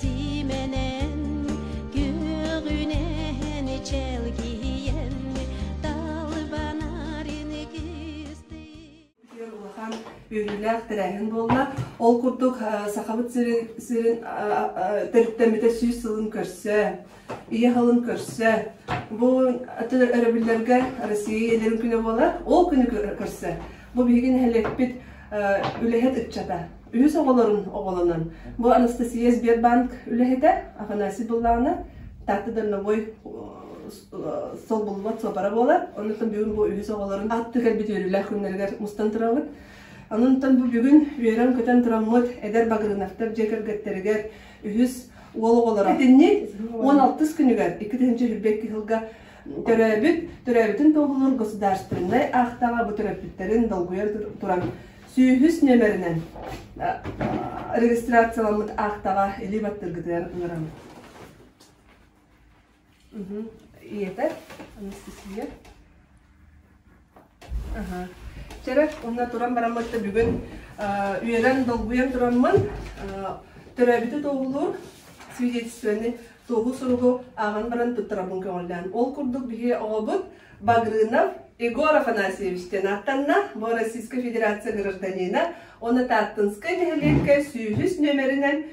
симэнэн, күөҕүнэн чэлгийэн, талбанарын кистии. Улахан үөрүүлээх тэрээһин буолла. Ол курдук Сахабыт сирин төрүттэммитэ 100 сылын көрсө, Ийэ сылын көрсө, бу өрөбүллэргэ Россия ийэлэрин күнэ буолар. Ол күнү көрсө бу биһиги нэһилиэкпит үлэһит ыччата үһүс оҕолорун оҕолонон бу Анастасия Сбербанк үлэһитэ Афанасий Буллаана Таатта Дальнобой солбуллубат суопара буолар. Оннуттан бүгүн бу үһүс оҕолорун аттыы кэлбит үөрүүлээх күннэригэр мустан турабыт. Онон бу бүгүн үөрэн-көтөн тураммыт эдэр Багрыновтар дьиэ кэргэттэригэр үһүс уол оҕолоро итинник 16 күнүгэр 2022 сылга төрөөбүт, төрөөбүтүн туоһулуур государственнай аахтаҕа бу төрөппүттэрин долгуйан туран сүүһүс нүөмэринэн регистрацияламмыт аахтаҕа илии баттыыргытыгар ыҥырабыт. Ийэтэ Анастасия. Аха. Чэрэ, уонна туран бараммыт да бүгүн үөрэн, долгуйан тураммын төрөөбүтү туоһулуур свидетельствоны туоһу суругу ааҕан баран туттарабын көҕүлээн. Ол курдук биһи оҕобут Багрынов Егор Афанасьевич диэн ааттанна. Бу Российскай Федерация гражданина. Уонна Тааттынскай нэһилиэккэ сүүһүс нүөмэринэн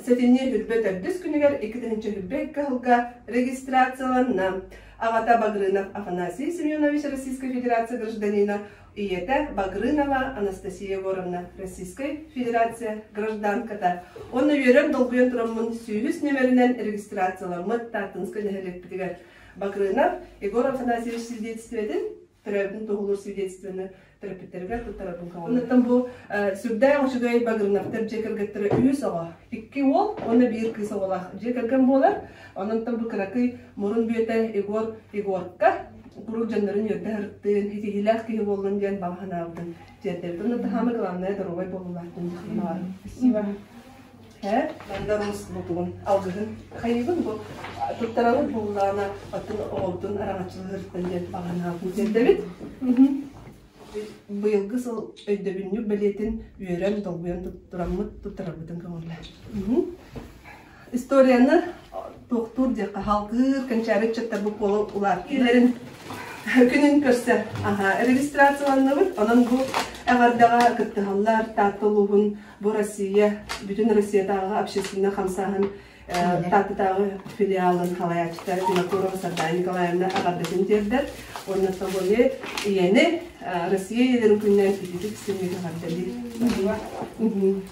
Сэтинньи үрбэ төрдүс күнүгэр 2022 сылга регистрацияланна. Аҕата Багрынов Афанасий Семенович Российской Федерация гражданина, ийэтэ Багрынова Анастасия Егоровна Российской Федерация гражданката. Уонна үөрэн долгуйан тураммын сүүһүс нүөмэринэн регистрацияламмыт Тааттынскай нэһилиэкпитигэр Багрынов Егор Афанасьевич свидетельствотын төрөөбүтүн туоһулуур свидетельствоны төрөппүттэригэр туттарарбын көҥүллээн. Бу сүрдээх үчүгэй Багрыновтар дьиэ кэргэттэрэ үһүс оҕо, икки уол уонна биир кыыс оҕолоох дьиэ кэргэн буолар. Онон бу кыракый мурун бүөтэ Егор Егорка куруук дьоннорун үөрдэ сырыттын, ситиһиилээх киһи буоллун диэн баҕа санаабытын тиэрдэбит. Онно самое главное доруобай буолуулаахтын дьахталлар. Спасибо. Һэ, манна рус бутугун алгыһын хайыыбын бу туттарабыт буоллаана оттон оҕобутун араҥаччылыыртан диэн баҕанаабытын тиэрдэбит. Быйылгы сыл өйдөбүнньүк бэлиэтин үөрэн, долгуйан тураммыт туттарарбытын көҥүллээ. Историяны туохтуур диэххэ халгыыр кэнчээри ыччаттарбыт буола улааттыларын күнүн көрсө регистрацияланныбыт. Онон бу эҕэрдэҕэ кыттыһаллар Таатта улууһун бу Россия, бүтүн Россиятааҕы общественнай хамсааһын Тааттатааҕы филиалын салайааччыта Винокурова Сардана Николаевна эҕэрдэтин тиэрдэр. Уонна Собони ийэни Россия ийэлэрин күнүнэн ититик синник эҕэрдэлиир.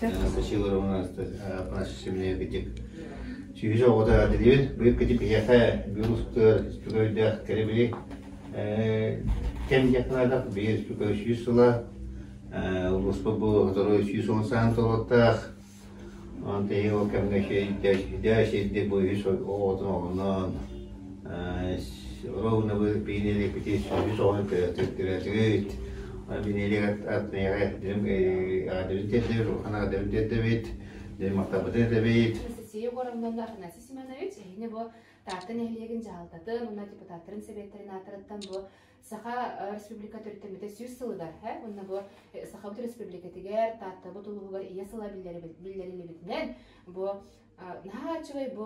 Анастасия Егоровна Афанасьевна китик сүүс оҕото эҕэрдэлиибит. Быйыл китик биһиэхэ бүгүн устугар үстүгөйдөөх кэрэбили кэм диэххэ биир 100 сыла Улууспут бу сотору 110 сааһын туолуохтаах. Онон эһиги ол кэмҥэ үчүгэй бу үһүс оҕотун оҕонон ровно бу биинэлиэкпити сүүс оҕону төрөтүгүт. Биинэлиэк атмияҕа аадыбын тиэрдэбит, улахан аадыбын тиэрдэбит, дьэ махталбытын этэбит. Анастасия Егоровна Афанасий Семенович, эһини бу Таатта нэһилиэгин дьаһалтатын уонна депутаттарын сэбиэттэрин ааттарыттан бу Саха Республика төрүттэммитэ 100 сылыгар, уонна бу Сахабыт Республикатыгар, Тааттабыт улууһугар ийэ сыла биллэриллибитинэн, бу наһаа үчүгэй бу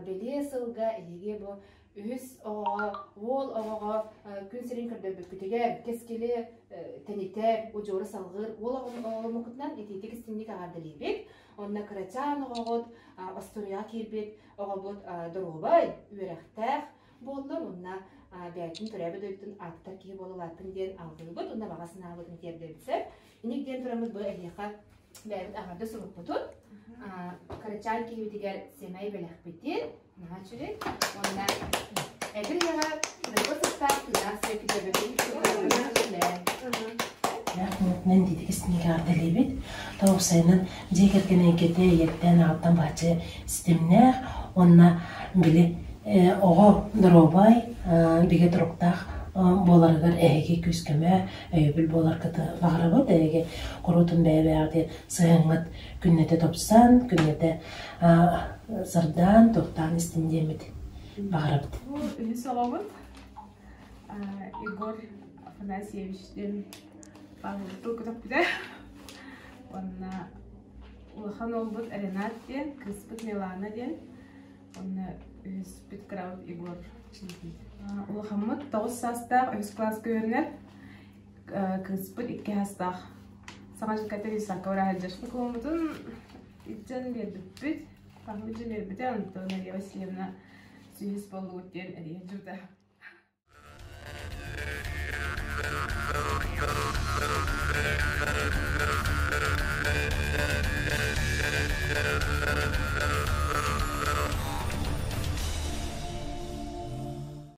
бэлиэ сылга эһиги бу үһүс оҕоҕо, уол оҕоҕо күн сирин көрдөрбүккүтүгэр кэскили тэнитэр, удьуору салгыыр уол оҕоломмуккутунан итиитик истиҥник эҕэрдэлиибит. Онно кырачаан оҕоҕут остуоруйаҕа киирбит оҕобут доруобай, үөрэхтээх, буоллар уонна бэйэтин төрөөбүт дойдутун ааттатар киһи буола улааттын диэн алгыыбыт уонна баҕа санаабытын тиэрдэбит сөп. Иник диэн тураммыт бу эһиэхэ бэйэбит аҕарда сурукпутун кырачаан киһибитигэр сэмэй бэлэхпитин наһаа үчүгэй уонна эдэр ийэҕэ дойду сыттаах тыыннаах сиэккитэрбитин Мен диэтик истиҥник эҕэрдэлиибит. Тоҕусайынан дьиэ кэргэн эйгэтэ ийэттэн аҕаттан бааччы ситимнээх уонна били оҕо доруобай, бигэ туруктаах буоларыгар эһиги күүс-көмө, өйөбүл буоларгыт баҕарабыт. Эһиги куруутун бэйэ-бэйэҕитин сыһыаҥҥыт күннэтэ тупсан, күннэтэ сырдаан, туохтаан истин диэммит баҕарабыт. Бу үһүс оҕобут Егор Афанасьевич диэн Павел тыл көтөхпүтэ. Уонна улахан Улахан уолбут Ренат диэн, кыыспыт Милана диэн, уонна үһүспүт кырабыт Егор. Улахаммыт 9 саастаах, үһүс кылааска үөрэнэр, кыыспыт 2 саастаах. Саҥа дьылга Исаакка бара сылдьар. Докумуоммутун илдьэн биэрбиппит, хаһан илдьэн биэрбитэ, онтон Мария Васильевна сүүс буоллугут диэн эрийэ дьута.